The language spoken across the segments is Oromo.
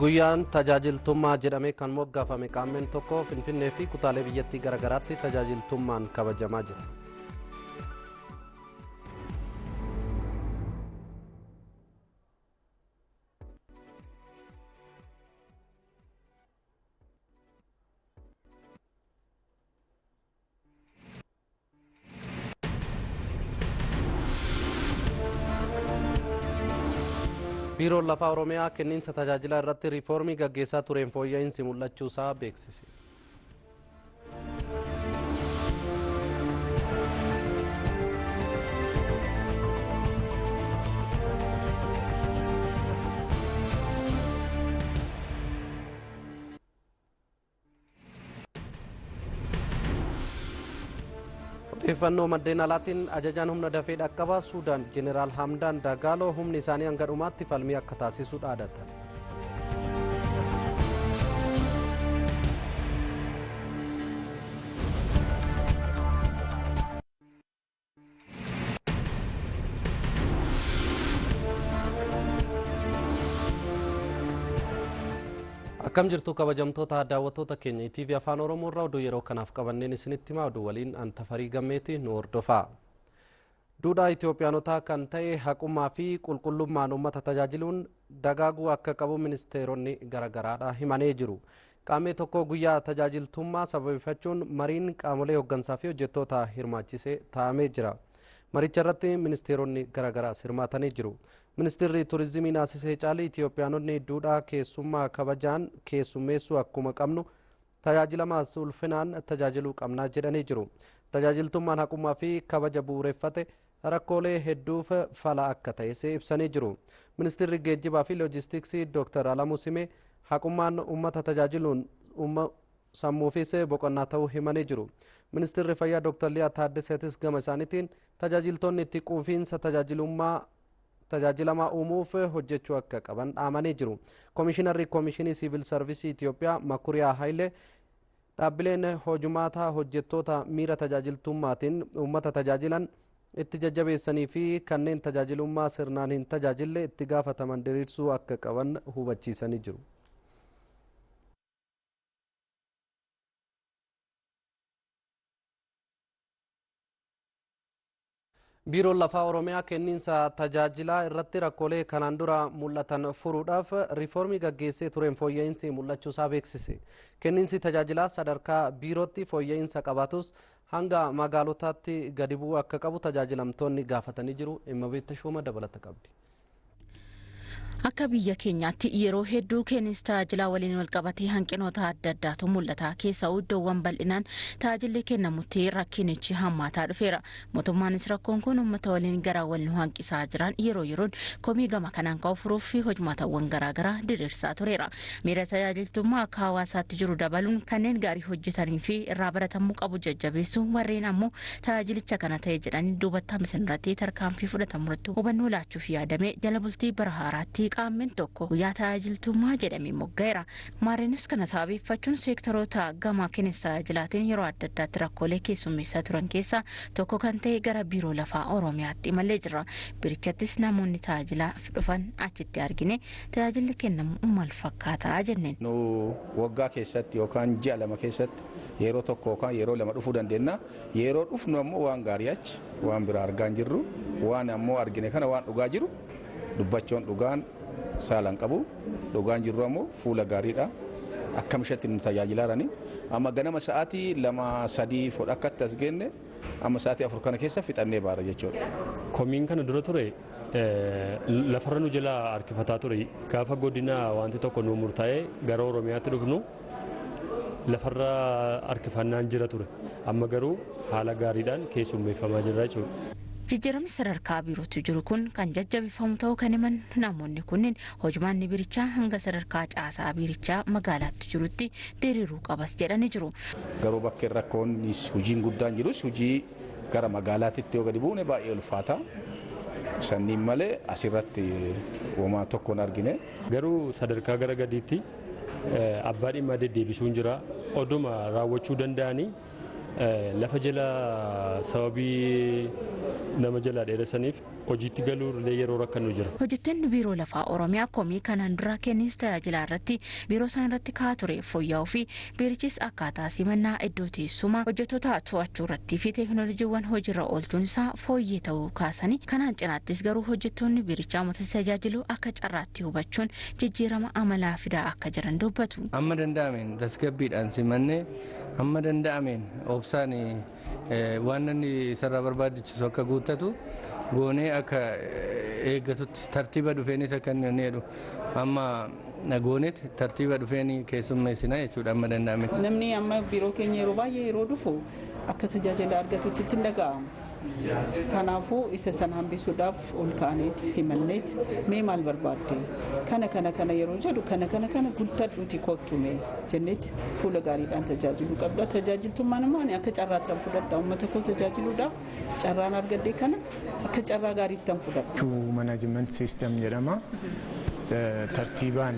Guyyaan tajaajiltummaa jedhamee kan moggaafame qaammeen tokko Finfinnee fi kutaalee biyyattii garaagaraatti tajaajiltummaan kabajamaa jira. Biiroon lafaa Oromiyaa kenniinsa tajaajilaa irratti riifoormii gaggeessaa tureen fooyya'insi mul'achuu isaa beeksise. Odeeffannoo maddeen alaatiin ajajaan humna dafee dhaqqabaa Suudaan Jeneraal Hamdaan Dagaaloo humni isaanii hanga dhumaatti falmii akka taasisu dhaadatan. Akkam jirtu kabajamtoota daawwattoota keenya ETV Afaan Oromoo irraa oduu yeroo kanaaf qabanneen isinitti himaa. Oduu waliin an Tafarii Gammeeti, nu hordofaa. Duudhaa Itoophiyaanotaa kan ta'e haqummaa fi qulqullummaan uummata tajaajiluun dagaaguu akka qabu ministeeronni garaagaraadha himanii jiru. Qaamee tokko guyyaa tajaajiltummaa sababeeffachuun mariin qaamolee hooggansaa fi hojjettoota hirmaachisee taa'amee jira. Maricha irratti ministeeronni garaagaraas hirmaatanii jiru. Ministeerri Turizimii Naasisee Caalii Itoophiyaanonni duudhaa keessummaa kabajaan keessummeessuu akkuma qabnu tajaajilamaas ulfinaan tajaajiluu qabnaa jedhanii jiru. Tajaajiltummaan haqummaa fi kabaja bu'uureffate rakkoolee hedduuf fala akka ta'es ibsanii jiru. Ministeerri Geejjibaa fi Loojistiksii Dr. Alamuu Simee haqummaan uummata tajaajiluun sammuufis boqonnaa ta'uu himanii jiru. Ministeerri Fayyaa Dr. Liyaa Taaddaseetis gama isaaniitiin tajaajiltoonni itti quufiinsa tajaajilamaa uumuuf hojjechuu akka qaban dhaamanii jiru. Komishinarri Komishinii Siivil Sarvisii Itoophiyaa Makuriyaa Hayilee dhaabbileen hojumaataa hojjettoota miira tajaajiltummaatiin uummata tajaajilan itti jajjabeessanii fi kanneen tajaajilummaa sirnaan hin tajaajille itti gaafataman diriirsuu akka qaban hubachiisanii jiru. Biiroon lafaa Oromiyaa kenniinsa tajaajilaa irratti rakkoolee kanaan dura mul'atan furuudhaaf riifoormii gaggeessee tureen fooyya'insi mul'achuu isaa beeksise. Kenniinsi tajaajilaa sadarkaa biirootti fooyya'insa qabaatus hanga magaalotaatti gadi bu'uu akka qabu tajaajilamtoonni gaafatanii jiru. Dhimma beekta shooma dabalata qabdi. Akka biyya keenyaatti yeroo hedduu kenniinsa tajaajilaa waliin walqabatee hanqinoota adda addaatu mul'ata. Keessaa iddoowwan bal'inaan tajaajilli kennamutti rakkinichi hammaataa dhufeera. Mootummaanis rakkoon kun uummata waliin garaa wal nu hanqisaa jiran yeroo yeroon komii gama kanaan ka'u furuuf fi hojmaatawwan garaagaraa diriirsaa tureera. Miira tajaajiltummaa akka hawaasaatti jiru dabaluun kanneen gaarii hojjetanii fi irraa baratamuu qabu jajjabeessu, warreen ammoo tajaajilicha kana ta'e jedhanii duubatti hambisan irratti tarkaanfii fudhatamu irratti hubannoo laachuuf yaadame jala bultii bara haaraatti qaammeen tokko guyyaa tajaajiltummaa jedhamee mogga'eera. Maarreenis kana sababeeffachuun seektaroota gama kenniinsa tajaajilaatiin yeroo adda addaatti rakkoolee keessummeessaa turan keessaa tokko kan ta'e gara biiroo lafaa Oromiyaatti imallee jira. Biirichattis namoonni tajaajilaaf dhufan achitti argine tajaajilli kennamu maal fakkaataa jenneen. Nu waggaa keessatti yookaan ji'a lama keessatti yeroo tokko yookaan yeroo lama dhufuu dandeenya. Yeroo dhufnu ammoo waan gaarii achi waan biraa argaa hin jirru, waan ammoo argine kana waan dhugaa jiru dubbachuun dhugaan saalaan qabu, dhugaan jirru ammoo fuula gaariidha. Akkam isheetti nu tajaajilaarani. Amma ganama sa'aatii 2-3 fodha akkatti as geenne amma sa'aatii 4 kana keessa fixannee baara jechuudha. Komiin kana dura ture lafarra nu jala harkifataa ture. Gaafa godina wanti tokko nu murtaa'ee gara Oromiyaatti dhufnu lafarra harkifannaan jira ture. Amma garuu haala gaariidhaan keessummeeffamaa jirra jechuudha. Jijjiiramni sadarkaa biirootti jiru kun kan jajjabeeffamu ta'uu kan himan namoonni kunneen hojimaanni biirichaa hanga sadarkaa caasaa biirichaa magaalaatti jirutti diriiruu qabas jedhanii jiru. Garuu bakkeen rakkoonis hojiin guddaan jirus hojii gara magaalaatti yoo gadi buune baay'ee ulfaata. Sanniin malee asirratti homaa tokkoon argine. Garuu sadarkaa gara gadiitti abbaa dhimmaa deddeebisuun jira. Oduma raawwachuu danda'anii Lafa jala sababii nama jalaa dheeressaniif hojiitti galuu illee yeroo rakkannu jira. Hojjettoonni biiroo lafaa Oromiyaa komii kanaan dura kenniinsa tajaajilaa irratti biiroo isaan irratti ka'aa ture fooyya'uu fi biirichis akkaataa simannaa iddoo teessumaa hojjettoota to'achuu irratti fi teekinooloojiiwwan hojiirra oolchuun isaa fooyyee ta'uu kaasanii kanaan cinaattis garuu hojjettoonni biirichaa uummata tajaajilu akka carraatti hubachuun jijjiirama amalaa fidaa akka jiran dubbatu. Amma danda'ameen tasgabbiidhaan simannee amma danda'ameen obsaan waan inni isarraa barbaachisu akka guuttatu goonee akka eeggatutti tartiiba dhufeenis akka inni jedhu amma gooneet tartiiba dhufeen keessummeessina jechuudha amma danda'ame. Namni amma biiroo keenya yeroo baay'ee yeroo dhufu akka tajaajila argatutti itti dhaga'amu. Kanaafuu isa sana hambisuudhaaf ol ka'aneet simanneet mee maal barbaadde kana kana kana yeroo jedhu kana kana kana guuttadhuuti kottu mee jenneet fuula gaariidhaan tajaajiluu qabda. Tajaajiltummaan immoo ani akka carraattan fudhadha uummata koo tajaajiluudhaaf carraan argadde kana akka carraa gaariittan fudhadha. Management system jedhama. Tartiibaan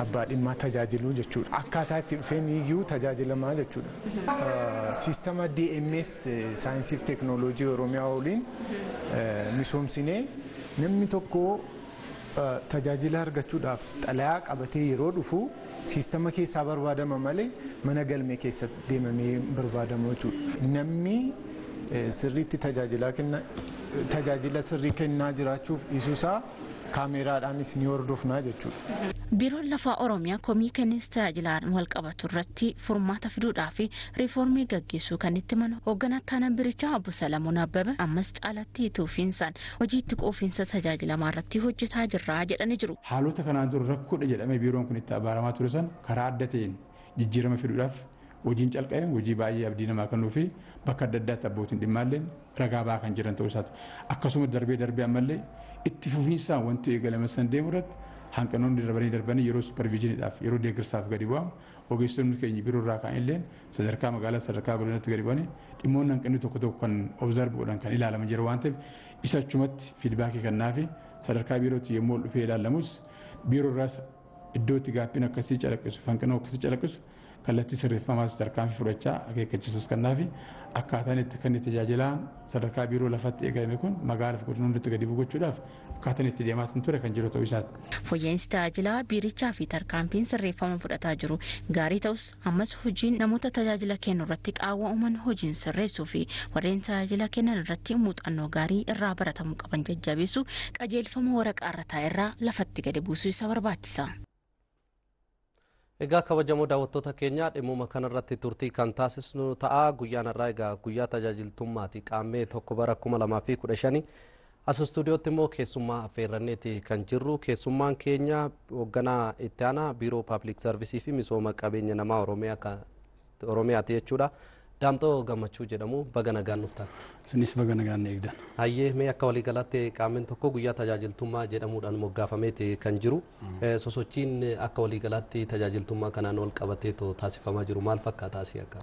abbaa dhimmaa tajaajiluu jechuudha. Akkaataa itti dhufeen iyyuu tajaajilamaa jechuudha. Siistama DMS saayinsii fi teekinooloojii Oromiyaa waliin misoomsinee namni tokko tajaajila argachuudhaaf xalayaa qabatee yeroo dhufu siistama keessaa barbaadama malee mana galmee keessatti deemamee barbaadamu jechuudha. Namni sirriitti tajaajila sirrii kennaa jiraachuuf dhiisuusaa kaameeraadhaanis ni hordofnaa jechuudha. Biiroon lafaa Oromiyaa komii kenniinsa tajaajilaan wal qabatu irratti furmaata fiduudhaa fi riiformii gaggeessuu kan itti manu hoogganaa taanaan birichaa obbo Salamuun Abbabee ammas caalatti tuufiinsaan hojii itti quufinsa tajaajilamaa irratti hojjetaa jirra jedhanii jiru. Haalota kanaan dura rakkoodha jedhamee biiroon kun itti abaaramaa ture san karaa adda ta'een jijjiirama fiduudhaaf hojiin calqabame hojii baay'ee abdii namaa kennuu fi bakka adda addaatti abbootiin dhimmaallee ragaa ba'aa kan jiran ta'uu isaati. Akkasumas darbee darbee ammallee itti fufiinsaan wanti eegalame san deemu irratti hanqinoonni darbanii darbanii yeroo supervizhiniidhaaf yeroo deeggarsaaf gadi bu'amu ogeessonni keenya biroo irraa ka'an illee sadarkaa magaalaa sadarkaa godinatti gadi bu'anii dhimmoonni hanqinni tokko tokko kan obzarv godhan kan ilaalaman jira waan ta'eef isa achumatti fiidbaakii kennaafi sadarkaa biirootti yommuu ol dhufee ilaalamus biiroo irraas iddoo itti gaaffiin akkasii calaqqisu hanqina akkasii calaqqisu kallattii sirreeffamaas tarkaanfii fudhachaa akeekkachiisas kennaafi akkaataan itti kan tajaajilaan sadarkaa biiroo lafatti eegalame kun magaalaa fi godina hundatti gadi bu'u gochuudhaaf akkaataan itti deemaa ture kan jiru ta'uu isaati. Fooyya'insi tajaajilaa biirichaa fi tarkaanfiin sirreeffama fudhataa jiru gaarii ta'us ammas hojiin namoota tajaajila kennu irratti qaawwa uuman hojiin sirreessuu fi warreen tajaajila kennan irratti muuxannoo gaarii irraa baratamuu qaban jajjabeessu qajeelfama waraqaa irra taa'e irraa lafatti gadi buusuu isa barbaachisa. Egaa kabajamoo daawwattoota keenya dhimmuma kanarratti turtii kan taasisnu ta'a. Guyyaan har'aa egaa guyyaa tajaajiltummaati. Qaammee 1 bara 2015 as istuudiyootti immoo keessummaa affeerranneeti kan jirru. Keessummaan keenya hoogganaa itti aanaa biiroo paablik sarvisii fi misooma qabeenya namaa Oromiyaati jechuudha. Daamxoo Gammachuu jedhamu baga nagaan dhuftan. Isinis baga nagaan eegdan. Hayyee mee akka waliigalaatti qaammeen tokko guyyaa tajaajiltummaa jedhamuudhaan moggaafameeti kan jiru. Sosochiin akka waliigalaatti tajaajiltummaa kanaan wal qabateetoo taasifamaa jiru maal fakkaata asii akka?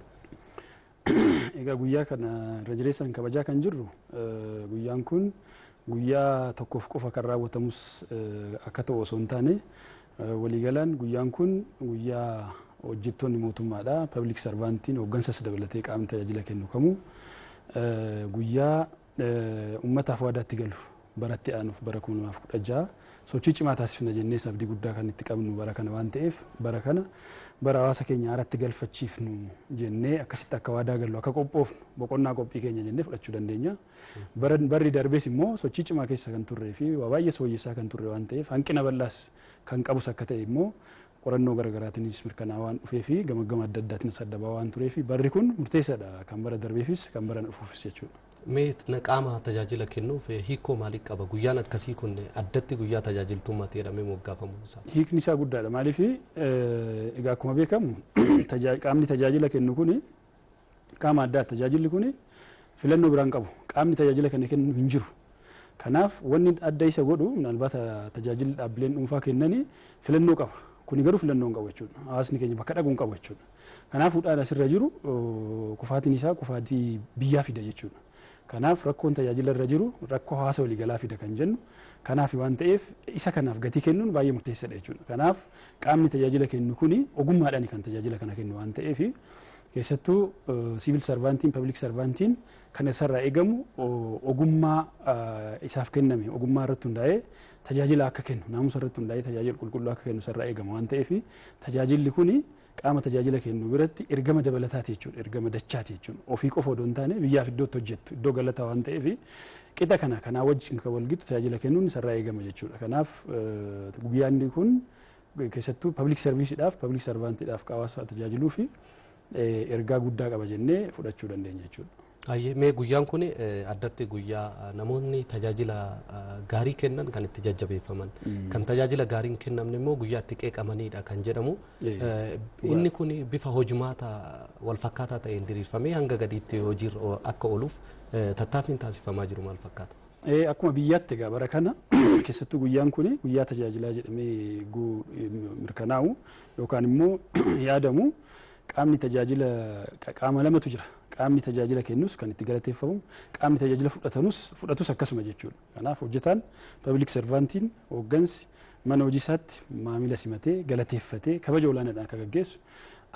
Egaa guyyaa kana irra jireessaan kabajaa kan jirru guyyaan kun guyyaa tokkoof qofa kan raawwatamus akka ta'u osoo hin taane waliigalaan guyyaan kun guyyaa hojjettoonni mootummaadha. Public servantiin hooggansas dabalatee qaamni tajaajila kennu kamuu guyyaa uummataaf waadaatti galu baratti aanuuf bara 2016 sochii cimaa taasifna jennee abdii guddaa kan itti qabnu bara kana waan ta'eef bara kana bara hawaasa keenya haaratti galfachiifnu jennee akkasitti akka waadaa gallu akka qophoofnu boqonnaa qophii keenya jennee fudhachuu dandeenya. Barri darbees immoo sochii cimaa keessa kan turree fi waa baay'ee fooyyessaa kan turre waan ta'eef hanqina bal'aas kan qabus akka ta'e immoo qorannoo garaagaraatiinis mirkanaa'aa waan dhufee fi gama adda addaatiinis adda ba'aa waan turee fi barri kun murteessaadha kan bara darbeefis kan bara dhufuufis jechuudha. Mee qaama tajaajila kennuuf hiikoo maalii qaba? Guyyaan akkasii kun addatti guyyaa tajaajiltummaatti jedhamee moggaafamuun isaa. Hiikni isaa guddaadha. Maaliif egaa akkuma beekamu qaamni tajaajila kennu kun qaama addaati. Tajaajilli kun filannoo biraan qabu. Qaamni tajaajila kana kennu hin jiru. Kanaaf wanni adda isa godhu minaalbaata tajaajilli dhaabbileen dhuunfaa kennanii filannoo qaba. Kuni garuu filannoo hin qabu jechuudha. Hawaasni keenya bakka dhaquu hin qabu jechuudha. Kanaaf hudhaan asirra jiru kufaatiin isaa kufaatii biyyaa fida jechuudha. Kanaaf rakkoon tajaajila irra jiru rakkoo hawaasa waliigalaa fida kan jennu kanaaf waan ta'eef isa kanaaf gatii kennuun baay'ee murteessaadha jechuudha. Kanaaf qaamni tajaajila kennu kuni ogummaadhaan kan tajaajila kana kennu waan ta'eef Keessattuu siivil sarvaantiin, public servantiin kan isarraa eegamu ogummaa isaaf kenname ogummaa irratti hundaa'ee tajaajila akka kennu, naamusa irratti hundaa'ee tajaajila qulqulluu akka kennu isarraa eegama waan ta'eef, tajaajilli kuni qaama tajaajila kennu biratti ergama dabalataati jechuudha, ergama dachaati jechuudha. Ofii qofa odoo hin taane biyyaaf iddootti hojjettu iddoo galataa waan ta'eef, qixa kana kanaa wajjin kan walgitu tajaajila kennuun isarraa eegama jechuudha. Kanaaf guyyaan kun keessattuu public serviceidhaaf, public servantiidhaaf, hawaasa tajaajiluu fi ergaa guddaa qaba jennee fudhachuu dandeenya jechuudha. Mee guyyaan kun addatti guyyaa namoonni tajaajila gaarii kennan kan itti jajjabeeffaman, kan tajaajila gaarii hin kennamne immoo guyyaa itti qeeqamanidha kan jedhamu. Inni kun bifa hojumaata wal fakkaataa ta'een diriirfamee hanga gadiitti hojiirra akka ooluuf tattaaffiin taasifamaa jiru maal fakkaata? Akkuma biyyaatti egaa bara kana keessattuu guyyaan kun guyyaa tajaajilaa jedhamee mirkanaa'u yookaan immoo yaadamu, qaamni tajaajila qaama lamatu jira. Qaamni tajaajila kennus kan itti galateeffamu, qaamni tajaajila fudhatanus fudhatus akkasuma jechuudha. Kanaaf hojjetaan, public servantiin, hooggansi mana hojii isaatti maamila simatee galateeffatee kabaja olaanaadhaan akka gaggeessu,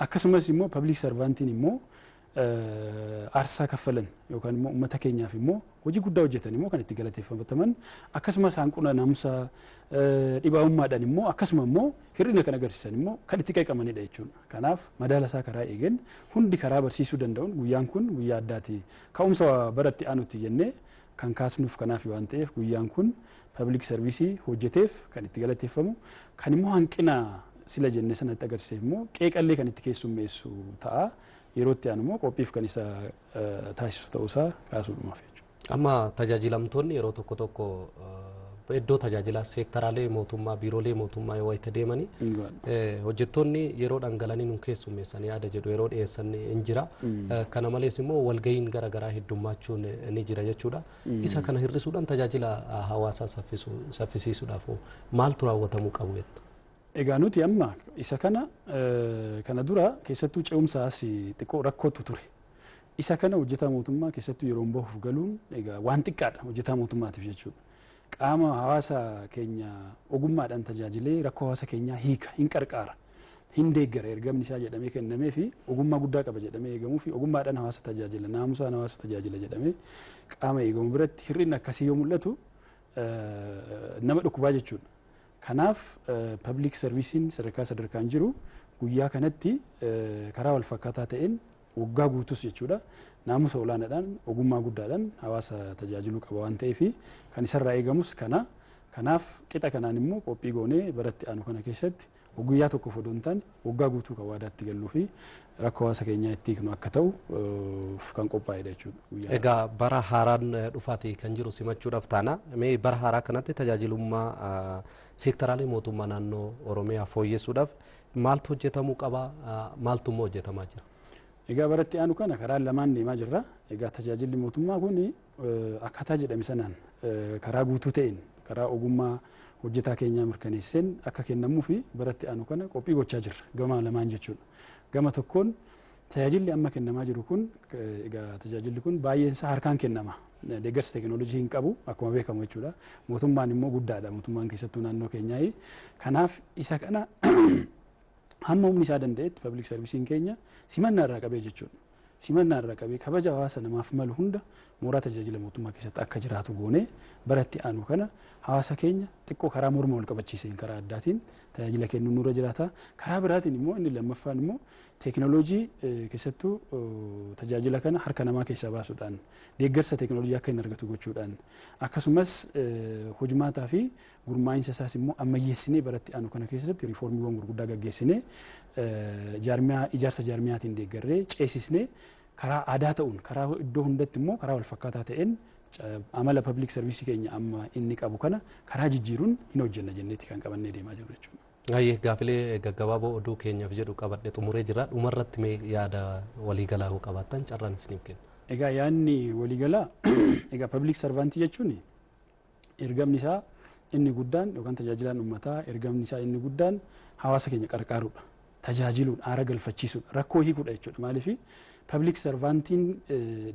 akkasumas immoo public servantiin immoo aarsaa kaffalan yookaan immoo uummata keenyaaf immoo hojii guddaa hojjetan immoo kan itti galateeffataman, akkasumas hanqina naamusa dhibaa'ummaadhaan immoo akkasuma immoo hir'ina kan agarsiisan immoo kan itti qeeqamanidha jechuudha. Kanaaf madaala isaa karaa eegeen hundi karaa barsiisuu danda'uun guyyaan kun guyyaa addaati. Ka'umsa baratti aanutti jennee kan kaasnuuf kanaaf waan ta'eef, guyyaan kun public service hojjeteef kan itti galateeffamu, kan immoo hanqina sila jenne sanatti agarsiise immoo qeeqallee kan itti keessummeessu ta'a. Yeroo itti aanu immoo qophiif kan isa taasisu ta'uusaa kaasuudhumaaf jechuudha. Amma tajaajilamtoonni yeroo tokko tokko iddoo tajaajilaa seektaraalee mootummaa, biiroolee mootummaa yoo wayita deemanii, hojjettoonni yeroo dhangalanii nu keessummeessan yaada jedhu yeroo dhiyeessan hin jira. Kana malees immoo walgahiin garaagaraa heddummachuun ni jira jechuudha. Isa kana hir'isuudhaan tajaajila hawaasaa saffisiisuudhaaf maaltu raawwatamuu qabu jettu? Egaa nuti amma isa kana dura keessattuu ce'umsaas xiqqoo rakkootu ture. Isa kana hojjetaa mootummaa keessattuu yeroo bahuuf galuun egaa waan xiqqaadha hojjetaa mootummaatiif jechuudha. Qaama hawaasa keenya ogummaadhaan tajaajilee rakkoo hawaasa keenyaa hiika, hin qarqaara, hin deeggara ergamni isaa jedhamee kennamee fi ogummaa guddaa qaba jedhamee eegamuu fi ogummaadhaan hawaasa tajaajila, naamusaan hawaasa tajaajila jedhamee qaama eegamu biratti hir'inni akkasii yoo mul'atu nama dhukkubaa jechuudha. Kanaaf public servicein sadarkaa sadarkaan jiru guyyaa kanatti karaa wal fakkaataa ta'een waggaa guutus jechuudha, naamusa olaanaadhaan, ogummaa guddaadhaan hawaasa tajaajiluu qaba waan ta'eef, kan isarraa eegamus kana. Kanaaf qixa kanaan immoo qophii goonee baratti aanu kana keessatti guyyaa tokko odoo hin taane waggaa guutuu kan waadaatti galluu fi rakkoo hawaasa keenyaa itti hiiknu akka ta'u kan qophaa'edha jechuudha. Egaa bara haaraan dhufaatii kan jiru simachuudhaaf taana. Mee bara haaraa kanatti tajaajilummaa seektaraalee mootummaa naannoo Oromiyaa fooyyessuudhaaf maaltu hojjetamuu qaba, maaltu immoo hojjetamaa jira? Egaa baratti aanu kana karaa lamaan deemaa jirra. Egaa tajaajilli mootummaa kun akkaataa jedhame sanaan karaa guutuu ta'een, karaa ogummaa hojjetaa keenyaa mirkaneesseen akka kennamuu fi baratti aanu kana qophii gochaa jirra gama lamaan jechuudha. Gama tokkoon tajaajilli amma kennamaa jiru kun, egaa tajaajilli kun baay'een isaa harkaan kennama. Deeggarsa teekinooloojii hin qabu akkuma beekamu jechuudha. Mootummaan immoo guddaadha, mootummaan keessattuu naannoo keenyaa. Kanaaf isa kana hamma humni isaa danda'etti public servicein keenya simannaa irraa qabee jechuudha. Simannaa irraa qabee kabaja hawaasa namaaf malu hunda mooraa tajaajila mootummaa keessatti akka jiraatu goonee baratti aanu kana hawaasa keenya xiqqoo karaa morma wal qabachiiseen karaa addaatiin tajaajila kennuun nurra jiraata. Karaa biraatiin immoo inni lammaffaan immoo teekinooloojii, keessattuu tajaajila kana harka namaa keessaa baasuudhaan deeggarsa teekinooloojii akka hin argatu gochuudhaan, akkasumas hojmaataa fi gurmaa'insa isaas immoo ammayyeessinee baratti aanu kana keessatti riiformiiwwan gurguddaa gaggeessinee, jaarmiyaa ijaarsa jaarmiyaatiin deeggarree ceesisnee, karaa aadaa ta'uun karaa iddoo hundatti immoo karaa wal fakkaataa ta'een amala public service keenya amma inni qabu kana karaa jijjiiruun hin hojjenna jenneeti kan qabannee deemaa jirru jechuudha. Ayyee, gaafilee gaggabaaboo oduu keenyaaf jedhu qabadhe xumuree jira. Dhumarratti mee yaada waliigalaa yoo qabaattan carraan isiniif kenna. Egaa yaadni waliigalaa, egaa public servantii jechuun ergamni isaa inni guddaan yookaan tajaajilaan uummataa ergamni isaa inni guddaan hawaasa keenya qarqaaruudha. Tajaajiluudha, aara galfachiisuudha, rakkoo hiikuudha jechuudha. Maaliif public servantiin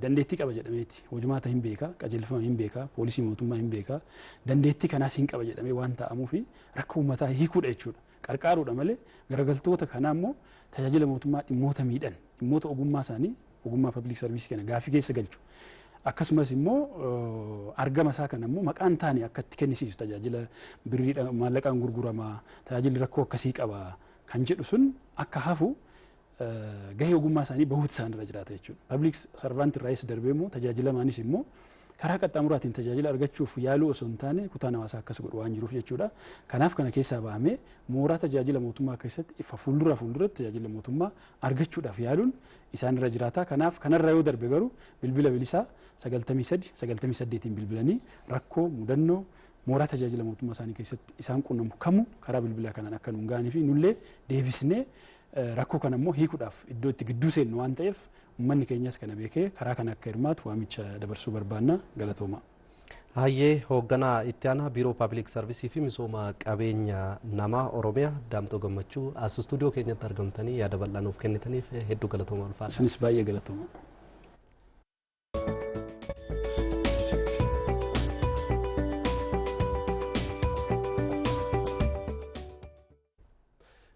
dandeettii qaba jedhameeti hojumaata hin beeka, qajeelfama hin beeka, poolisii mootummaa hin beeka, dandeettii kanaas hin qaba jedhamee waan ta'amuufi rakkoo uummataa hiikuudha jechuudha. Qarqaaruudha malee garagaltoota kanaa immoo tajaajila mootummaa dhimmoota miidhan, dhimmoota ogummaa isaanii, ogummaa public service kana gaafii keessa galchu. Akkasumas immoo argama isaa kana immoo maqaan taane akka itti kennisiisu, tajaajila birrii maallaqaan gurguramaa, tajaajilli rakkoo akkasii qaba kan jedhu sun akka hafu gahee ogummaa isaanii bahuutu isaanirra jiraata jechuudha. Public servant irraayis darbee immoo tajaajilamaanis immoo karaa qaxxaamuraatiin tajaajila argachuuf yaaluu osoo hin taane kutaan hawaasaa akkas godhu waan jiruuf jechuudha. Kanaaf kana keessaa bahamee mooraa tajaajila mootummaa keessatti ifa fuuldura fuulduratti tajaajila mootummaa argachuudhaaf yaaluun isaanirra jiraata. Kanaaf kanarra yoo darbe garuu bilbila bilisaa 93 98 bilbilanii rakkoo mudannoo mooraa tajaajila mootummaa isaanii keessatti isaan qunnamu kamuu karaa bilbilaa kanaan akka nuun ga'anii fi nullee deebisnee rakkoo kana immoo hiikuudhaaf iddoo itti gidduu seennu waan ta'eef, uummanni keenyas kana beekee karaa kana akka hirmaatu waamicha dabarsuu barbaanna. Galatooma. Hayyee, hoogganaa itti aanaa Biiroo Paabilik Sarvisii fi Misooma Qabeenya Namaa Oromiyaa Daamxoo Gammachuu, as istuudiyoo keenyatti argamtanii yaada bal'aa nuuf kennitaniif hedduu galatooma, ulfaadha. Isinis baay'ee galatooma.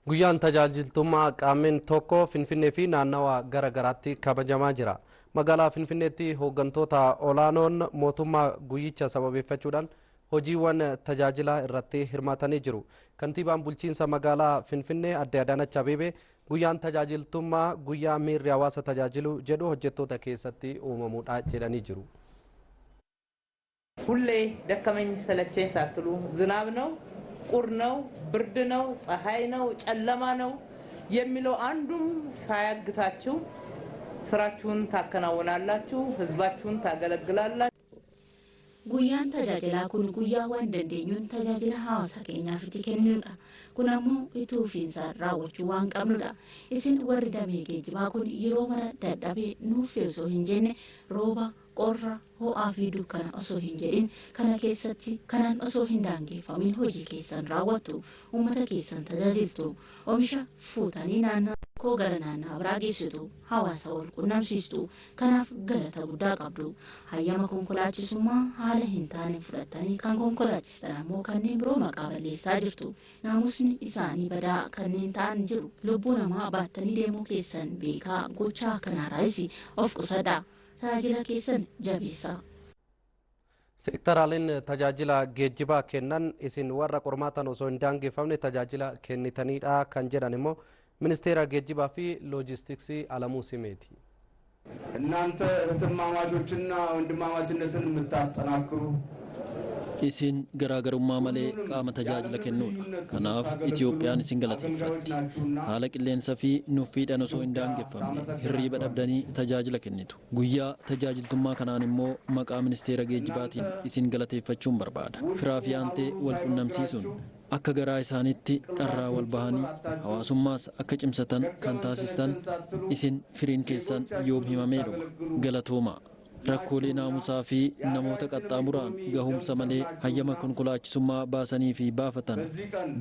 Guyyaan tajaajiltummaa Qaammeen 1 Finfinnee fi naannawa gara garaatti kabajamaa jira. Magaalaa Finfinneetti hooggantoota olaanoon mootummaa guyyicha sababeeffachuudhaan hojiiwwan tajaajilaa irratti hirmaatanii jiru. Kantiibaan bulchiinsa magaalaa Finfinnee Adde Adaanach Abeebee guyyaan tajaajiltummaa guyyaa miirri hawaasa tajaajilu jedhu hojjettoota keessatti uumamuudha jedhanii jiru. ሁሌ ደከመኝ ሰለቸኝ ሳትሉ ዝናብ ነው፣ ቁር ነው፣ ብርድ ነው፣ ፀሐይ ነው፣ ጨለማ ነው የሚለው አንዱም ሳያግታችሁ ስራችሁን ታከናውናላችሁ፣ ህዝባችሁን ታገለግላላችሁ። Guyyaan tajaajilaa kun guyyaa waan dandeenyuun tajaajila hawaasa keenyaaf itti kenninudha. Kun ammoo itti fufiinsaan raawwachuu waan qabnudha. Isin warri damee geejjibaa kun yeroo mara dadhabee nuuf osoo hin jenne, rooba, qorra, ho'aa fi dukkana osoo hin jedhin, kana keessatti kanaan osoo hin daangeffamin hojii keessan raawwattu, uummata keessan tajaajiltu, oomisha fuutanii naannoo koo gara naannaa biraa geessitu, hawaasa wal qunnamsiistu. Kanaaf galata guddaa qabdu. Hayyama konkolaachisummaa haala hin taane fudhattanii kan konkolaachistan ammoo kanneen biroo maqaa balleessaa jirtu. Naamusni isaanii badaa kanneen ta'an jiru. Lubbuu namaa baattanii deemuu keessan beekaa gochaa kanarraayis of qusadhaa. Tajaajila keessan jabeessaa. Seektaraaleen tajaajila geejjibaa kennan isin warra qormaatan osoo hin daangeffamne tajaajila kennitanidha kan jedhan immoo ministeera geejjibaa fi loojistiksii Alamuu Simeeti. እናንተ እህትማማቾችና ወንድማማችነትን የምታጠናክሩ Isin garaagarummaa malee qaama tajaajila kennuudha. Kanaaf Itiyoophiyaan isin galateeffatti. Haala qilleensaa fi nuffiidhaan osoo hin daangeffamne hirriiba dhabdanii tajaajila kennitu. Guyyaa tajaajiltummaa kanaan immoo maqaa ministeera geejjibaatiin isin galateeffachuun barbaada. Firaa fi aantee wal qunnamsiisuun akka garaa isaaniitti dharraa wal bahanii hawaasummaas akka cimsatan kan taasistan isin, firiin keessan yoom himamee dhuma. Galatoomaa. Rakkoolee naamusaa fi namoota qaxxaamuraan gahumsa malee hayyama konkolaachisummaa baasanii fi baafatan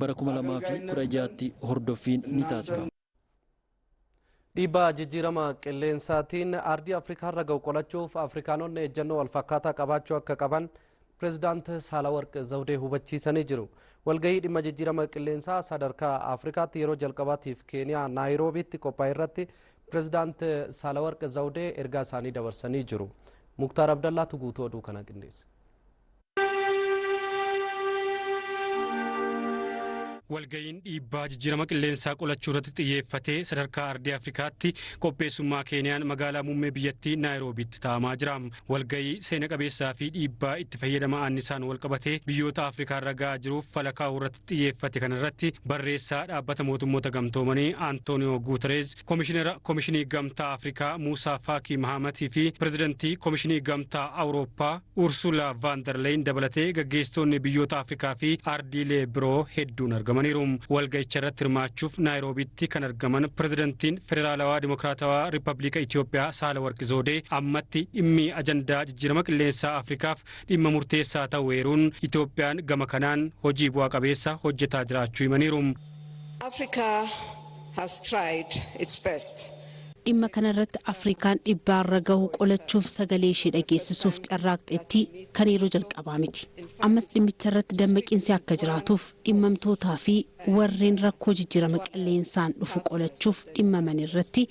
bara 2016tti hordoffiin ni taasifama. Dhiibbaa jijjiirama qilleensaatiin ardii Afrikaa irra ga'u qolachuuf Afrikaanonni ejjennoo walfakkaataa qabaachuu akka qaban Pireezidaant Saalawarq Zawudee hubachiisanii jiru. Walgahii dhimma jijjiirama qilleensaa sadarkaa Afrikaatti yeroo jalqabaatiif Keeniyaa Naayiroobiitti qophaa'e irratti Pireezidaant Saalawarq Zawudee ergaa isaanii dabarsanii jiru. Muktaar Abdallaatu guutuu oduu kana qindeesse. Walga'iin dhiibbaa jijjiirama qilleensaa qolachuu irratti xiyyeeffatee sadarkaa ardii Afrikaatti qopheessummaa Keeniyaan magaalaa muummee biyyattii Naayiroobiitti taa'amaa jira. Walga'ii seena qabeessaa fi dhiibbaa itti fayyadama annisaan wal qabatee biyyoota Afrikaa irra ga'aa jiruuf fala kaa'uu irratti xiyyeeffate kanarratti barreessaa Dhaabbata Mootummoota Gamtoomanii Antooniyoo Guutereez, Komishinera Komishinii Gamtaa Afrikaa Muusaa Faakii Mahamatii fi Pirezidantii Komishinii Gamtaa Awurooppaa Ursula Vaandarleyin dabalatee gaggeessitoonni biyyoota Afrikaa fi ardiilee biroo hedduun argamaniiru. Walga'icha irratti hirmaachuuf Naayiroobiitti kan argaman Pirezidantiin Federaalawaa Dimokiraatawaa Riippabliika Itiyoophiyaa Saalawarqi Zoodee ammatti dhimmi ajandaa jijjiirama qilleensaa Afrikaaf dhimma murteessaa ta'u eeruun, Itiyoophiyaan gama kanaan hojii bu'aa qabeessa hojjetaa jiraachuu himaniiru. Africa has tried its best. Dhimma kanarratti Afrikaan dhibbaarra gahu qolachuuf sagalee ishee dhageessisuuf carraaqxeetti kan yeroo jalqabaa miti. Ammas dhimmicha irratti dammaqiinsi akka jiraatuuf dhimmamtootaa fi warreen rakkoo jijjiirama qilleensaan dhufu qolachuuf dhimmaman irratti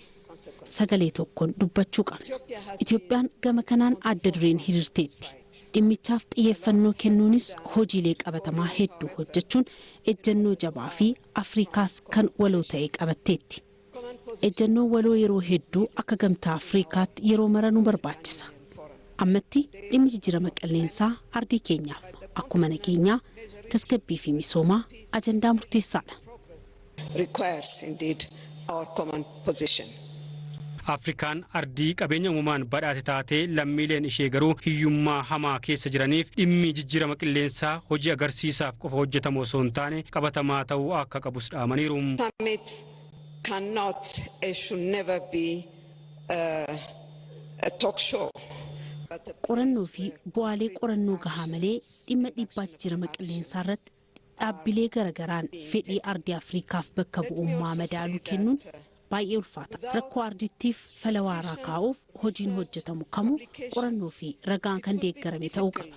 sagalee tokkoon dubbachuu qabna. Itoophiyaan gama kanaan adda dureen hiriirteetti. Dhimmichaaf xiyyeeffannoo kennuunis hojiilee qabatamaa hedduu hojjechuun ejjennoo jabaa fi Afrikaas kan waloo ta'e qabatteetti. Ejjennoo waloo yeroo hedduu akka gamtaa Afrikaatti yeroo mara nu barbaachisa. Ammatti dhimmi jijjiirama qilleensaa ardii keenyaaf akkuma nageenyaa, tasgabbii fi misoomaa ajandaa murteessaadha. Requires indeed our common position. Afrikaan ardii qabeenya uumamaan badhaate taatee lammiileen ishee garuu hiyyummaa hamaa keessa jiraniif dhimmi jijjiirama qilleensaa hojii agarsiisaaf qofa hojjetamu osoo hin taane qabatamaa ta'uu akka qabus dhaamaniiru. Summit cannot and should never be a talk show. Qorannoo fi bu'aalee qorannoo gahaa malee dhimma dhiibbaa jijjiirama qilleensaa irratti dhaabbilee garagaraan fedhii ardii Afrikaaf bakka bu'ummaa madaaluu kennuun baay'ee ulfaata. Rakkoo ardittiif fala waaraa kaa'uuf hojiin hojjetamu kamuu qorannoo fi ragaan kan deeggarame ta'uu qaba.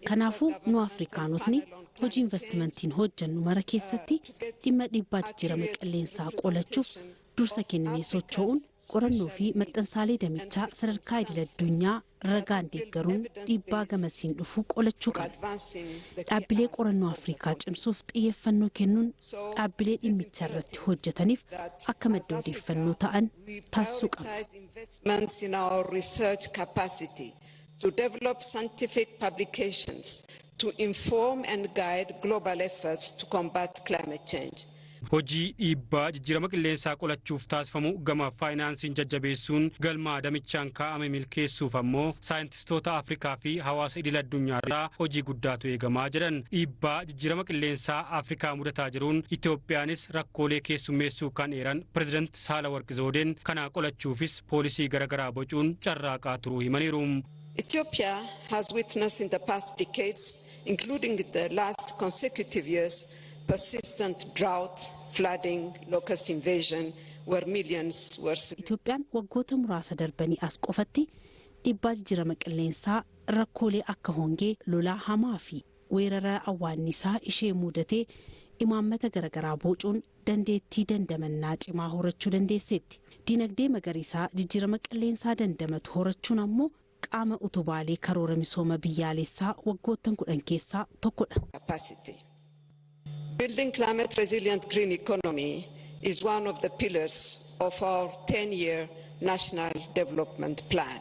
Kanaafuu nu Afrikaanotni hojii investimentiin hojjennu mara keessatti dhimma dhiibbaa jijjiirama qilleensaa qolachuuf dursa kenninee socho'uun qorannoo fi maxxansaalee damichaa sadarkaa idil addunyaa ragaan deeggaruun dhiibbaa gamasiin dhufuu qolachuu qabna. Dhaabbilee qorannoo Afrikaa cimsuuf xiyyeeffannoo kennuun dhaabbilee dhimmicha irratti hojjetaniif akka madda odeeffannoo ta'an taasisuu qabna. Investments in our research capacity to develop scientific publications to inform and guide global efforts to combat climate change. Hojii dhiibbaa jijjiirama qilleensaa qolachuuf taasifamu gama faayinaansiin jajjabeessuun galma damichaan kaa'ame milkeessuuf ammoo saayintistoota Afrikaa fi hawaasa idil addunyaarraa hojii guddaatu eegamaa jedhan. Dhiibbaa jijjiirama qilleensaa Afrikaa mudataa jiruun Itoophiyaanis rakkoolee keessummeessuu kan eeran Pireezidant Saalawarqi Zoodeen, kana qolachuufis poolisii garaagaraa bocuun carraaqaa turuu himaniiru. Ethiopia has witnessed in the past decades, including the last consecutive years, persistent drought, flooding, locust invasion, where millions were Itoophiyaan waggoota muraasa darbanii as qofatti dhiibbaa jijjiirama qilleensaa rakkoolee akka hongee, lolaa hamaa fi weerara awwaannisaa ishee mudatee imaammata garaagaraa bocuun dandeettii dandamannaa cimaa horachuu dandeesseetti. Dinagdee magariisaa jijjiirama qilleensaa dandamatu horachuun ammoo qaama utubaalee karoora misooma biyyaalessaa waggoottan 10 keessaa tokkodha. capacity. Building climate resilient green economy is one of the pillars of our 10-year national development plan.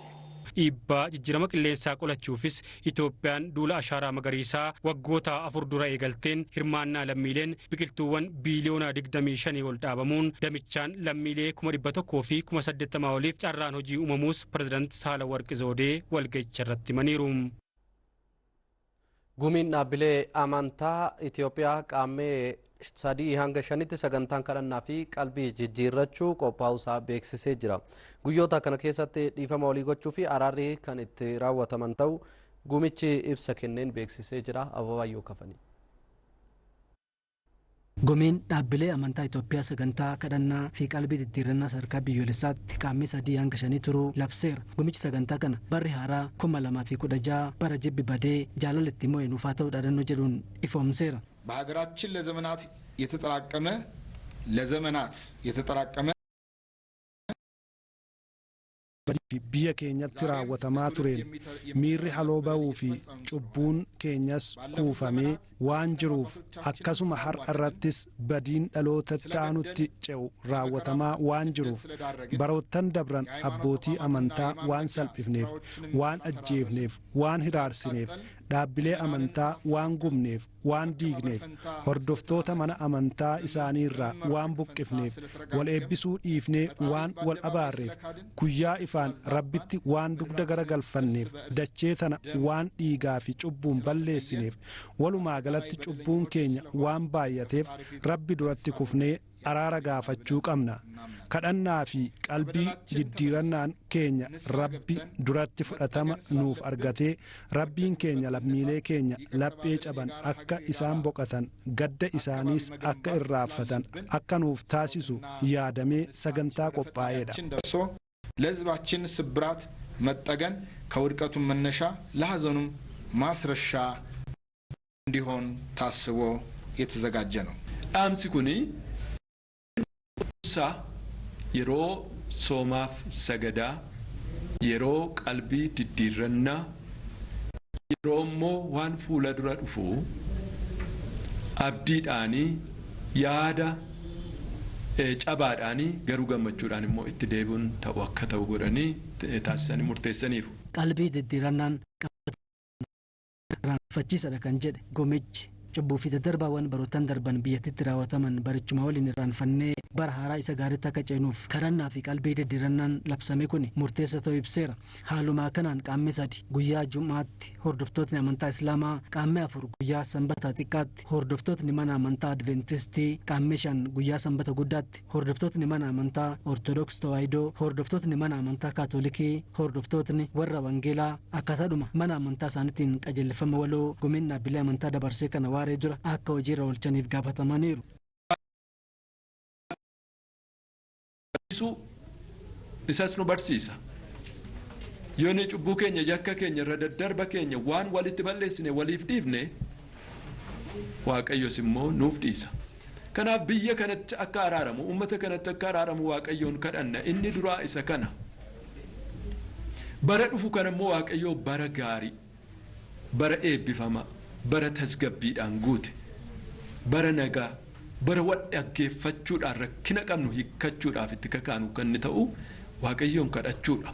Dhiibbaa jijjiirama qilleensaa qolachuufis Itoophiyaan duula ashaaraa magariisaa waggoota 4 dura eegalteen hirmaannaa lammiileen biqiltuuwwan biiliyoona 25 ol dhaabamuun damichaan lammiilee 180,000 oliif carraan hojii uumamuus Pireezidant Saalawarqi Zoodee walga'icha irratti himaniiru. Gumiin dhaabbilee amantaa Itoophiyaa qaammee 3 hanga 5tti sagantaan kadhannaa fi qalbii jijjiirrachuu qophaa'uusaa beeksisee jira. Guyyoota kana keessatti dhiifama walii gochuu fi araarri kan itti raawwataman ta'u gumichi ibsa kenneen beeksisee jira. Ababaayyoo Kafanii. Gumiin dhaabbilee amantaa Itoophiyaa sagantaa kadhannaa fi qalbii diddiirrannaa sadarkaa biyyoolessaatti qaammee 3 hanga 5 turuu labseera. Gumichi sagantaa kana barri haaraa 2016 bara jibbi badee jaalala itti mo'e nuufaa ta'uu dhaadannoo jedhuun ifoomseera. በሀገራችን ለዘመናት የተጠራቀመ biyya keenyatti raawwatamaa tureen miirri haloo ba'uu fi cubbuun keenyas kuufamee waan jiruuf, akkasuma har'a irrattis badiin dhaloota aanutti ce'u raawwatamaa waan jiruuf, baroottan dabran abbootii amantaa waan salphifneef, waan ajjeefneef, waan hiraarsineef, dhaabbilee amantaa waan gubneef, waan diigneef, hordoftoota mana amantaa isaaniirraa waan buqqifneef, wal eebbisuu dhiifnee waan wal abaarreef, guyyaa ifaan Rabbitti waan dugda garagalfanneef, dachee tana waan dhiigaa fi cubbuun balleessineef, walumaa galatti cubbuun keenya waan baay'ateef Rabbi duratti kufnee araara gaafachuu qabna. Kadhannaa fi qalbii jijjiirannaan keenya Rabbi duratti fudhatama nuuf argatee Rabbiin keenya lammiilee keenya laphee caban akka isaan boqotan, gadda isaaniis akka irraanfatan akka nuuf taasisu yaadamee sagantaa qophaa'eedha. ደርሶ ለሕዝባችን ስብራት መጠገን ከውድቀቱም መነሻ ለሐዘኑም ማስረሻ እንዲሆን ታስቦ የተዘጋጀ ነው። Dhaamsi kuni yeroo soomaaf sagadaa, yeroo qalbii diddiirrannaa, yeroo immoo waan fuula dura dhufu abdiidhaanii yaada cabaadhaanii garuu gammachuudhaan immoo itti deebi'uun ta'u akka ta'u godhanii taasisanii murteessaniiru. Qalbii diddiirrannaan irraanfachiisadha kan jedhe gumichi, cubbuu fi daddarbaawwan barootaan darban biyyattitti raawwataman barichuma waliin irraanfannee bara haaraa isa gaariitti akka ceenuuf kadhannaa fi qalbii diddiirrannaan labsame kun murteessa ta'uu ibseera. Haalumaa kanaan qaammee 3 guyyaa Jum'aatti hordoftootni amantaa Islaamaa, qaammee 4 guyyaa Sanbata xiqqaatti hordoftootni mana amantaa Adventistii, qaammee 5 guyyaa Sanbata guddaatti hordoftootni mana amantaa Ortodoks Tawaahidoo, hordoftootni mana amantaa Kaatolikii, hordoftootni warra Wangeelaa akkaataadhuma mana amantaa isaaniitiin qajeelfama waloo gumiin dhaabbilee amantaa dabarsee kana waaree dura akka hojiirra oolchaniif gaafatamaniiru. Isas nu barsiisa. Yoo ni cubbuu keenya, yakka keenya, irra daddarba keenya waan walitti balleessine waliif dhiifne, Waaqayyos immoo nuuf dhiisa. Kanaaf biyya kanatti akka araaramu, uummata kanatti akka araaramu Waaqayyoon kadhanna. Inni duraa isa kana. Bara dhufu kana immoo Waaqayyoo bara gaarii, bara eebbifamaa, bara tasgabbiidhaan guute, bara nagaa, bara wal dhaggeeffachuudhaan rakkina qabnu hiikkachuudhaaf itti kakaanu kan inni ta'u Waaqayyoon kadhachuudha.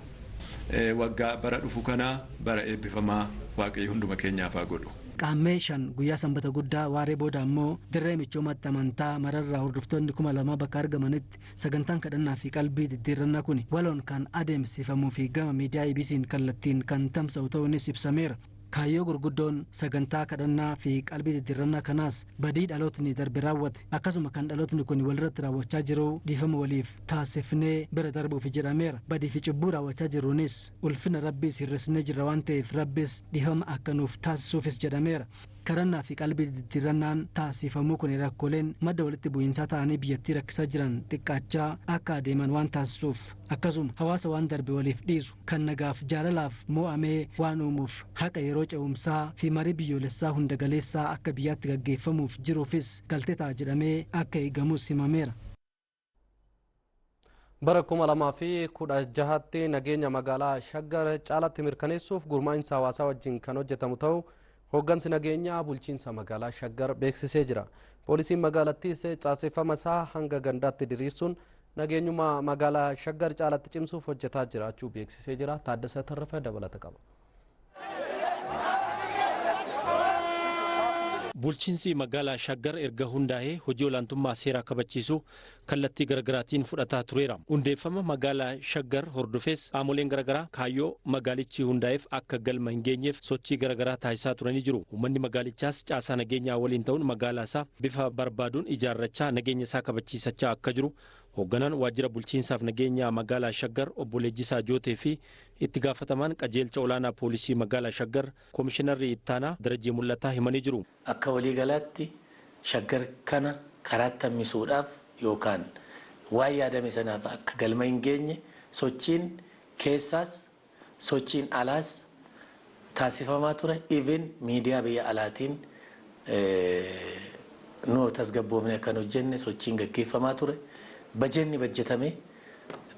Waggaa bara dhufu kanaa bara eebbifamaa Waaqayyo hunduma keenyaaf haa godhu. Qaammee 5 guyyaa Sanbata guddaa waaree booda ammoo dirree michoomaatti amantaa mararraa hordoftoonni 2000 bakka argamanitti sagantaan kadhannaa fi qalbii diddiirrannaa kun waloon kan adeemsifamuu fi gama miidiyaa EBC'n kallattiin kan tamsa'u ta'uunis ibsameera. Kaayyoo gurguddoon sagantaa kadhannaa fi qalbii diddiirrannaa kanaas badii dhalootni darbe raawwate akkasuma kan dhalootni kun walirratti raawwachaa jiru dhiifama waliif taasifnee bira darbuuf jedhameera. Badii fi cubbuu raawwachaa jiruunis ulfina Rabbiis hir'isnee jirra waan ta'eef Rabbis dhiifama akka nuuf taasisuufis jedhameera. Kadhannaa fi qalbii diddiirrannaan taasifamuu kun rakkooleen madda walitti bu'iinsaa ta'anii biyyattii rakkisaa jiran xiqqaachaa akka adeeman waan taasisuuf akkasuma hawaasa waan darbe waliif dhiisu kan nagaaf jaalalaaf mo'amee waan uumuuf haqa yeroo ce'umsaa fi marii biyyoolessaa hunda galeessaa akka biyyaatti gaggeeffamuuf jiruufis galtee ta'a jedhamee akka eegamus himameera. Bara 2016tti nageenya magaalaa Shaggar caalatti mirkaneessuuf gurmaa'insa hawaasaa wajjin kan hojjetamu ta'uu hooggansi nageenyaa bulchiinsa magaalaa Shaggar beeksisee jira. Poolisiin magaalattiis caaseffama isaa hanga gandaatti diriirsuun nageenyummaa magaalaa Shaggar caalatti cimsuuf hojjetaa jiraachuu beeksisee jira. Taaddasa Tarrafa dabalata qaba. Bulchiinsi magaalaa Shaggar erga hundaa'ee hojii olaantummaa seeraa kabachiisuu kallattii garaagaraatiin fudhataa tureera. Hundeeffama magaalaa Shaggar hordofees qaamoleen garaagaraa kaayyoo magaalichi hundaa'eef akka galma hin geenyeef sochii garaagaraa taasisaa turanii jiru. Uummanni magaalichaas caasaa nageenyaa waliin ta'uun magaalaa isaa bifa barbaaduun ijaarrachaa nageenya isaa kabachiisachaa akka jiru hoogganaan waajjira bulchiinsaaf nageenyaa magaalaa Shaggar obbo Lejjisaa Jootee fi itti gaafatamaan qajeelcha olaanaa poolisii magaalaa Shaggar koomishinarri ittaanaa Darajjee Mul'ataa himanii jiru. Akka waliigalaatti Shaggar kana karaatti hambisuudhaaf yookaan waan yaadame sanaaf akka galma hin geenye sochiin keessaas sochiin alaas taasifamaa ture. Even miidiyaa biyya alaatiin nu tasgabboofne akkan hojjenne sochiin gaggeeffamaa ture. Bajenni bajjetame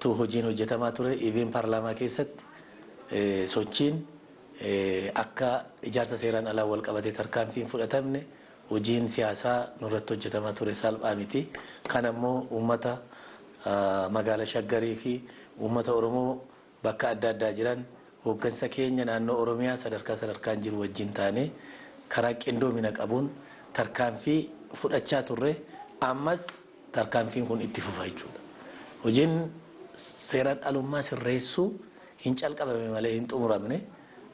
tu hojiin hojjetamaa ture. Even paarlaamaa keessatti sochiin akka ijaarsa seeraan alaa wal qabatee tarkaanfiin fudhatamne hojiin siyaasaa nurratti hojjetamaa ture salphaa miti. Kan ammoo uummata magaalaa Shaggarii fi uummata Oromoo bakka adda addaa jiran hooggansa keenya naannoo Oromiyaa sadarkaa sadarkaan jiru wajjin taane karaa qindoomina qabuun tarkaanfii fudhachaa turre. Ammas tarkaanfiin kun itti fufa jechuudha. Hojiin seeraan alummaa sirreessuu hin calqabame malee hin xumuramne,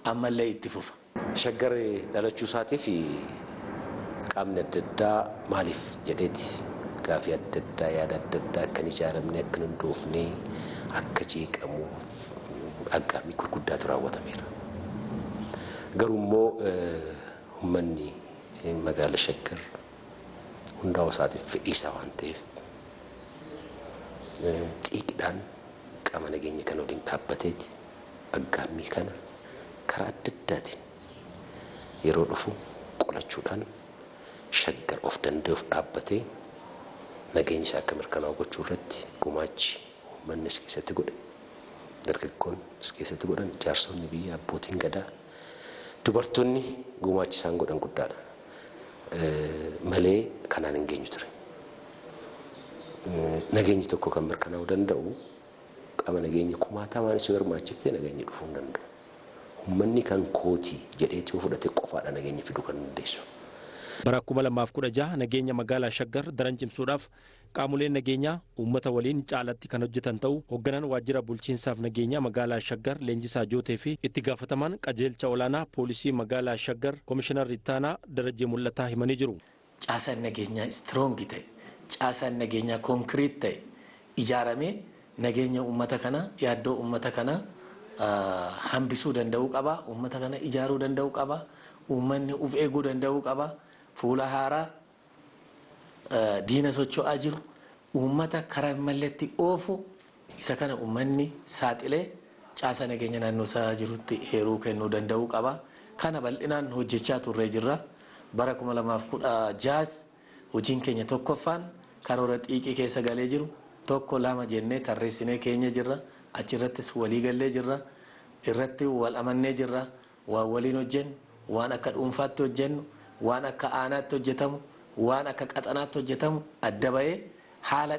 ammallee itti fufa. ati 队' Gaafii adda addaa yaada adda addaa akka hin ijaaramne akka hin hundoofne akka jeeqamuuf aggaammii gurguddaatu raawwatameera. Garuu immoo uummanni magaala Shaggar hundaa'uu isaatiif fedhii isaa waan ta'eef xiiqidhaan qaama nageenya kana waliin dhaabbateeti aggaammii kana karaa adda addaatiin yeroo dhufu qolachuudhaan Shaggar of danda'e of dhaabbatee nageenya isaa akka mirkanaa'u gochuu irratti gumaachi uummanni as keessatti godhe dargaggoon as keessatti godhan jaarsonni biyya abbootiin gadaa dubartoonni gumaachi isaan godhan guddaadha. Malee kanaan hin geenyu ture. Nageenyi tokko kan mirkanaa'uu danda'u qaama nageenya kumaatamaan isin hirmaachiftee nageenyi dhufuu hin danda'u. Uummanni kan kootii jedheeti yoo fudhate qofaadha nageenya fiduu kan dandeessu. Bara 2016 nageenya magaalaa Shaggar daran cimsuudhaaf qaamoleen nageenyaa uummata waliin caalatti kan hojjetan ta'uu hoogganaan waajjira bulchiinsaaf nageenyaa magaalaa Shaggar Leenjisaa Jootee fi itti gaafatamaan qajeelcha olaanaa poolisii magaalaa Shaggar Komishinar Ittaanaa Darajjee Mul'ataa himanii jiru. Caasaan nageenyaa istiroonkii ta'e, caasaan nageenyaa konkiriit ta'e ijaaramee nageenya uummata kanaa yaaddoo uummata kanaa hambisuu danda'uu qaba. Uummata kana ijaaruu danda'uu qaba. Uummanni of eeguu danda'uu qaba. Fuula haaraa diina socho'aa jiru uummata karaa malletti oofu isa kana uummanni saaxilee caasa nageenya naannoo isaa jirutti eeruu kennuu danda'uu qaba. Kana bal'inaan hojjechaa turree jirra. Bara 2016 hojiin keenya tokkoffaan karoora xiiqii keessa galee jiru 1 2 jennee tarreessinee keenya jirra. Achirrattis walii gallee jirra. Irratti wal amannee jirra. Waan waliin hojjennu, waan akka dhuunfaatti hojjennu, waan akka aanaatti hojjetamu, waan akka qaxanaatti hojjetamu adda bahee haala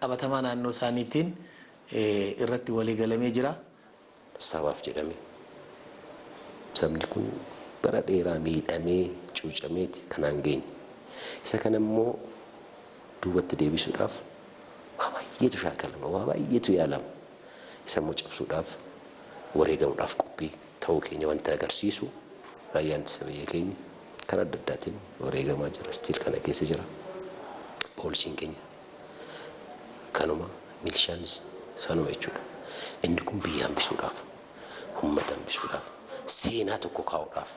qabatamaa naannoo isaaniitiin irratti walii galamee jira. Sabaaf jedhame sabni kun bara dheeraa miidhamee cuucameeti kanaan geenye. Isa kana immoo duubatti deebisuudhaaf waa baay'eetu shaakalama, waa baay'eetu yaalama. Isa immoo cabsuudhaaf wareegamuudhaaf qophii ta'uu keenya wanta agarsiisu raayyaan ittisa biyya keenya karaa adda addaatiin wareegamaa jira. Stiil kana keessa jira. Poolisiin keenya kanuma, milishaanis sanuma jechuudha. Inni kun biyya hambisuudhaaf, uummata hambisuudhaaf, seenaa tokko kaa'uudhaaf.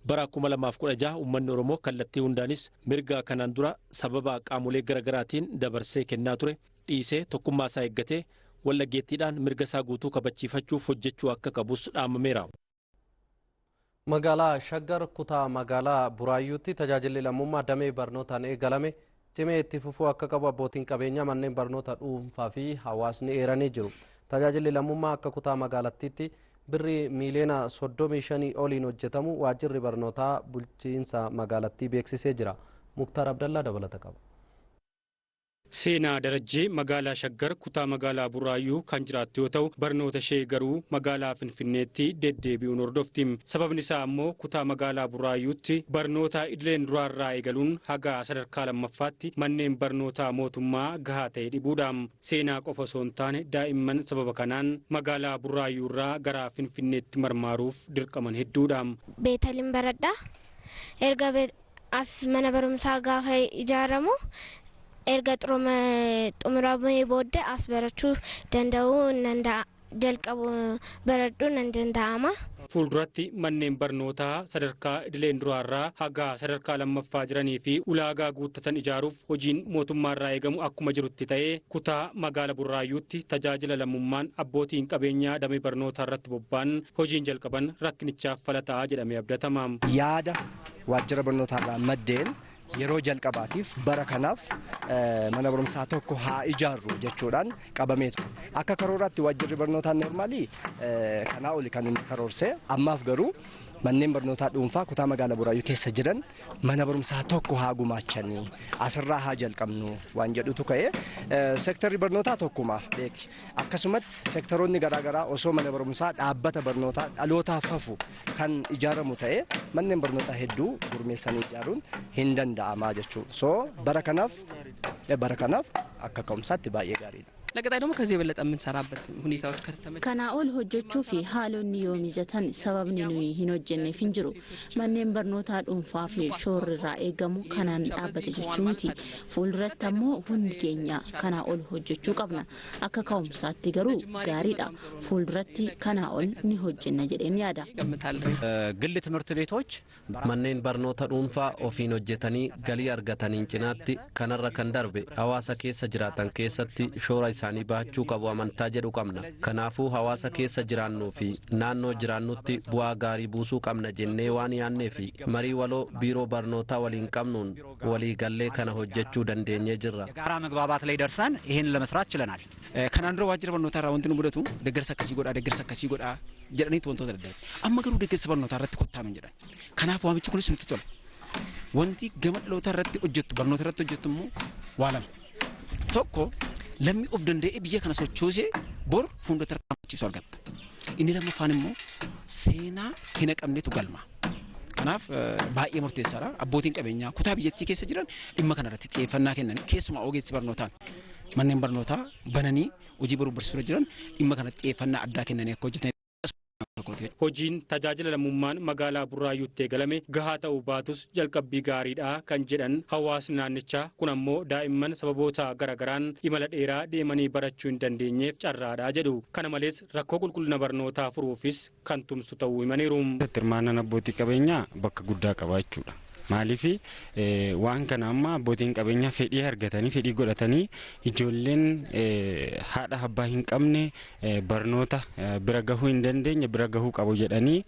Bara 2016 uummanni Oromoo kallattii hundaanis mirga kanaan dura sababa qaamolee garaagaraatiin dabarsee kennaa ture dhiisee tokkummaa isaa eeggatee wallaggeettiidhaan mirga isaa guutuu kabachiifachuuf hojjechuu akka qabus dhaamameera. Magaalaa Shaggar kutaa magaalaa Buraayyuutti tajaajilli lammummaa damee barnootaan eegalame cimee itti fufuu akka qabu abbootiin qabeenyaa manneen barnoota dhuunfaa fi hawaasni eeranii jiru. Tajaajilli lammummaa akka kutaa magaalattiitti birrii miiliyoona 35 oliin hojjetamu waajjirri barnootaa bulchiinsa magaalattii beeksisee jira. Muktaar Abdallaa dabalata qaba. Seenaa Darajjee magaalaa Shaggar kutaa magaalaa Buraayyuu kan jiraattu yoo ta'u barnoota ishee garuu magaalaa Finfinneetti deddeebi'uun hordofti. Sababni isaa immoo kutaa magaalaa Buraayyuutti barnoota idileen duraarraa eegaluun haga sadarkaa lammaffaatti manneen barnootaa mootummaa gahaa ta'e dhibuudha. Seenaa qofa osoo hin taane daa'imman sababa kanaan magaalaa Buraayyuurraa gara Finfinneetti marmaaruuf dirqaman hedduudha. Beetaliin baradha. Erga as mana barumsaa gaafa ijaaramu erga xumuramee booddee as barachuu danda'uu nan jalqabu baradhuu nan danda'ama. Fuulduratti manneen barnootaa sadarkaa idileen duraarraa haga sadarkaa lammaffaa jiranii fi ulaagaa guuttatan ijaaruuf hojiin mootummaarraa eegamu akkuma jirutti ta'ee kutaa magaala Buraayyuutti tajaajila lammummaan abbootiin qabeenyaa damee barnootaa irratti bobba'an hojiin jalqaban rakkinichaaf fala ta'a jedhamee abdatama. Yaada waajjira barnootaarraa maddeen yeroo jalqabaatiif bara kanaaf mana barumsaa tokko haa ijaarru jechuudhaan qabamee ture. Akka karooraatti waajjirri barnootaa noormaalii kanaa oli kan inni karoorsee ammaaf garuu manneen barnootaa dhuunfaa kutaa magaalaa Buraayyuu keessa jiran mana barumsaa tokko haa gumaachanii asirraa haa jalqabnu waan jedhutu ka'e. Seektarri barnootaa tokkuma beeki. Akkasumatti seektaroonni garaagaraa osoo mana barumsaa dhaabbata barnootaa dhalootaaf hafu kan ijaaramu ta'e manneen barnootaa hedduu gurmeessanii ijaaruun hin danda'amaa jechuudha. So bara kanaaf akka ka'umsaatti baay'ee gaariidha. ለቀጣይ ደግሞ ከዚህ የበለጠ የምንሰራበት ሁኔታዎች ከተመ Kanaa ol hojjechuu fi haalonni yoo mijatan sababni nuyi hin hojjenneef hin jiru. Manneen barnootaa dhuunfaa fi shoorri irraa eegamu kanaan dhaabbate jechuu miti. Fuulduratti ammoo hundi keenya kanaa ol hojjechuu qabna. Akka ka'umsaatti garuu gaariidha. Fuulduratti kanaa ol ni hojjenna jedheen yaada. ግል ትምህርት ቤቶች manneen barnoota dhuunfaa ofiin hojjetanii galii argataniin cinaatti kanarra kan darbe hawaasa keessa jiraatan keessatti shoora isaanii bahachuu qabu amantaa jedhu qabna. Kanaafuu hawaasa keessa jiraannuu fi naannoo jiraannutti bu'aa gaarii buusuu qabna jennee waan yaannee fi marii waloo biiroo barnootaa waliin qabnuun walii gallee kana hojjechuu dandeenyee jirra. የጋራ መግባባት ላይ ደርሰን ይህን ለመስራት ችለናል። Kanaan dura waajjira barnootaa irraa wanti nu mudatu deeggarsa akkasii godhaa, deeggarsa akkasii godhaa jedhaniitu wantoota adda addaa. Amma garuu deeggarsa barnootaa irratti kottaa nuun jedhan. Kanaaf waamichi kunis nutti tola. Wanti gama dhaloota irratti hojjettu, barnoota irratti hojjettu immoo waa lama. Tokko, lammii of danda'ee biyya kana sochoosee bor fuuldura tarkaanfachiisu argatta. Inni lammaffaan immoo seenaa hin haqamnetu galma. Kanaaf baay'ee murteessaadha. Abbootiin qabeenyaa kutaa biyyattii keessa jiran dhimma kanarratti xiyyeeffannaa kennan, keessumaa ogeessi barnootaan manneen barnootaa bananii hojii baruu barsiisuu jiran dhimma kanatti xiyyeeffannaa addaa kennanii akka hojjetan. Hojiin tajaajila lammummaan magaalaa Burraayyuutti eegalame gahaa ta'uu baatus jalqabbii gaariidha kan jedhan hawaasni naannichaa, kun ammoo daa'imman sababoota garagaraan imala dheeraa deemanii barachuu hin dandeenyeef carraadha jedhu. Kana malees rakkoo qulqullina barnootaa furuufis kan tumsu ta'uu himaniiru. Hirmaannaan abbootii qabeenyaa bakka guddaa qaba jechuudha. Maaliif, waan kana amma abbootiin qabeenyaa fedhii argatanii, fedhii godhatanii, ijoolleen haadha abbaa hin qabne barnoota bira gahuu hin dandeenye bira gahuu qabu jedhanii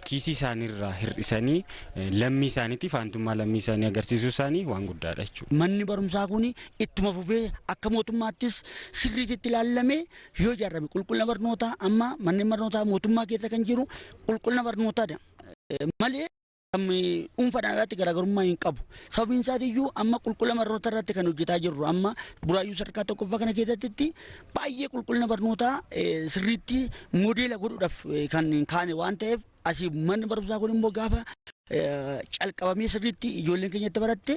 kiisii isaaniirraa hir'isanii lammii isaaniitiif aantummaa lammii isaanii agarsiisuu isaanii waan guddaadha jechuudha. Manni barumsaa kun ittuma fufee akka mootummaattis sirriitti ilaallamee yoo ijaarame, qulqullina barnootaa, amma manneen barnootaa mootummaa keessa kan jiru qulqullina barnootaadha malee dhuunfaadhaan irratti garaagarummaa hin qabu. Sababiin isaatiiyyuu amma qulqullina barnootaa irratti kan hojjetaa jirru amma Buraayyuu sadarkaa tokkoffaa kana keessatti baay'ee qulqullina barnootaa sirriitti moodeela godhuudhaaf kan kaane waan ta'eef, asii manni barumsaa kun immoo gaafa calqabamee sirriitti ijoolleen keenyatti baratte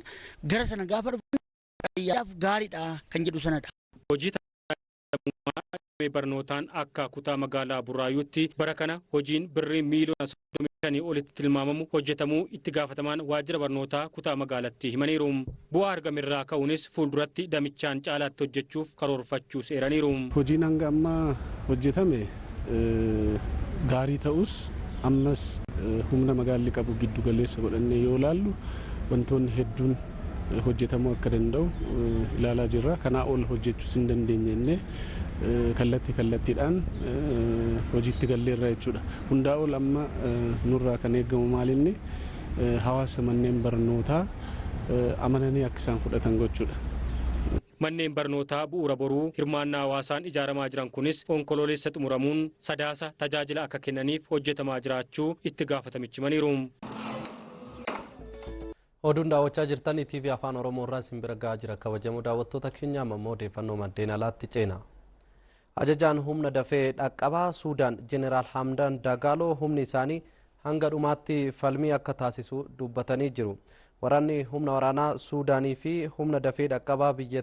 gara sana gaafa dhufan gaariidha kan jedhu sanadha. Hojii barnootaan akka kutaa magaalaa Burraayyuutti bara kana hojiin birrii miiliyoona 35 olitti tilmaamamu hojjetamuu itti gaafatamaan waajjira barnootaa kutaa magaalatti himaniiru. Bu'aa argamerraa ka'uunis fuulduratti damichaan caalaatti hojjechuuf karoorfachuu eeraniiru. Hojiin hanga ammaa hojjetame gaarii ta'us, ammas humna magaalli qabu giddu galeessa godhannee yoo ilaallu wantoonni hedduun hojjetamuu akka danda'u ilaalaa jirra. Kanaa ol hojjechuus hin dandeenye illee kallattii kallattiidhaan hojiitti galleerra jechuudha. Hundaa ol amma nurraa kan eegamu maalinni hawaasa manneen barnootaa amananii akka isaan fudhatan gochuudha. Manneen barnootaa bu'uura boruu hirmaannaa hawaasaan ijaaramaa jiran kunis Onkoloolessa xumuramuun Sadaasa tajaajila akka kennaniif hojjetamaa jiraachuu itti gaafatamichi himaniiru. Oduun daawwachaa jirtan TV Afaan Oromoo irraa isin bira gahaa jira. Kabajamoo daawwattoota keenya, amma immoo odeeffannoo maddeen alaatti ceena. Ajajaan humna dafee dhaqqabaa Suudaan Jeneraal Hamdaan Dagaaloo humni isaanii hanga dhumaatti falmii akka taasisu dubbatanii jiru. Waraanni humna waraanaa Suudaanii fi humna dafee dhaqqabaa biyyattii